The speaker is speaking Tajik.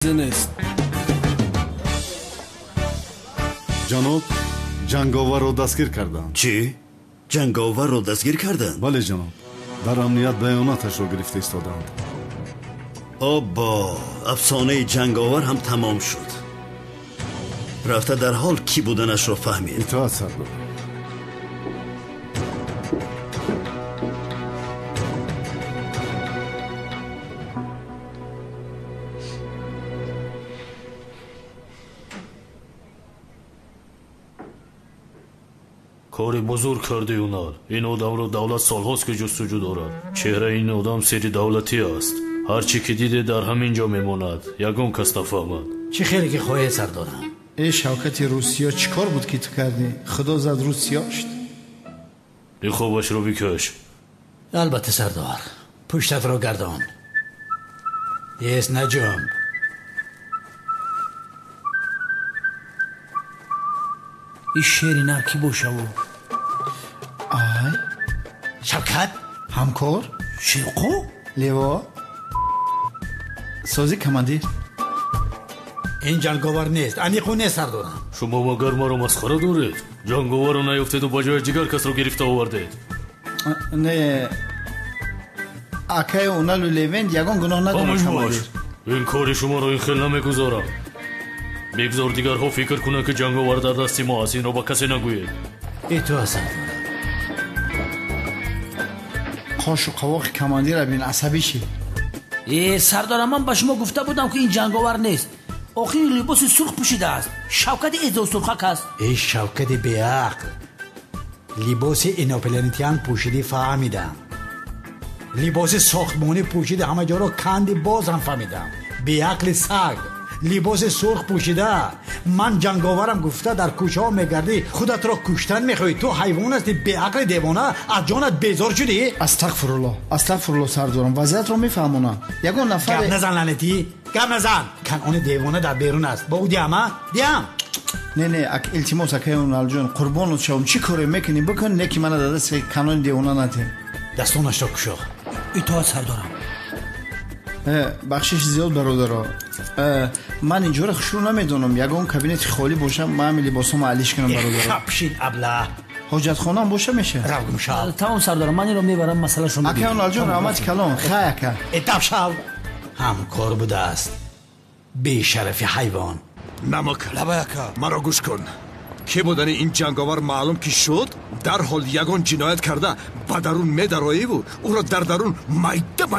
Нест. Ҷаноб, ҷанговарро дастгир карданд. Чӣ? Ҷанговарро дастгир карданд? Бале, ҷаноб, дар амният баёноташро гирифта истоданд. Оббо, афсонаи ҷанговар ҳам тамом шуд. Рафта дар ҳол кӣ буданашро фаҳмид. Итоат, сардор. Кори бузург кардӣ, Унал. Ин одамро давлат солҳост ки ҷустуҷӯ дорад. Чеҳраи ин одам сири давлатӣ аст. Ҳар чӣ ки диде, дар ҳамин ҷо мемонад, ягон кас нафаҳмад. Чӣ хеле ки хоҳед, сардорам. Э, Шавкати Русиё, чӣ кор буд, ки ту кардӣ? Худо зад, русиё шуд. Ниқобашро бикаш. Албатта, сардор. Пуштатро гардон. Ес, наҷумб. Ин шери нар кӣ бошаву? Ай. Шавкат. Ҳамкор. Ширқо. Лево созӣ, командир. Ин ҷанговар нест, аниқу нест, сардорам. Шумо магар маро масхара доред? Ҷанговарро наёфтеду ба ҷояш дигар касро гирифта овардед. Не, акаи Уналу Левент ягон гуноҳ надорад. Хомӯш бош. Ин кори шуморо ин хел намегузорам. Бигзор дигарҳо фикр кунанд, ки ҷанговар дар дасти мо аст. Инро ба касе нагӯед. Итоат, сардорам. Қошу қавоқи командира бин, асабӣ шид. Э, сардорам, ман ба шумо гуфта будам, ки ин ҷанговар нест. Охир либоси сурх пӯшидааст, Шавкати эзосурхак аст. Эй, Шавкати беақл, либоси инопланетян пӯшидӣ, фаҳмидам. Либоси сохтмонӣ пӯшиди, ҳама ҷоро канди, боз ҳам фаҳмидам. Беақли саг, либоси сурх пӯшида, ман ҷанговарам гуфта, дар кӯчаҳо мегардӣ, худатро куштан мехоҳӣ. Ту ҳайвон ҳастӣ, беақли девона, аз ҷонат безор шудӣ. Астағфирулло, астағфирулло, сардорам, вазъиятро мефаҳмонам. Ягон нафаре Гап назан, лаънатӣ, гап назан. Канъони девона дар берун аст, бо ӯ диҳам, а диҳам. Не, не, илтимос, акаи Уналҷон, қурбонут шавам, чӣ коре мекунӣ, бикун, не ки мана дар дасти канони девона натем. Дастонашро кушо. Итоат, сардорам. Бахшиши зиёд, бародаро, ман инҷоро хушрӯ намедонам. Ягон кабинети холӣ бошам, ман ҳами либосҳомо алиш кунам, бародаро. Хапшин, аблаҳ. Ҳоҷатхонаам боша, меша. Рав, гумшав. Тамом, сардорам, ман инро мебарам, масъалашро. Акаи Уналҷон, раҳмати калон, хай, ака. Этап шав, ҳамкор будааст, бешарафи ҳайвон. Намак. Лабай, ака. Маро гӯш кун. Кӣ будани ин ҷанговар маълум ки шуд, дарҳол ягон ҷиноят карда ба дарун медароиву ӯро дар дарун майда майда.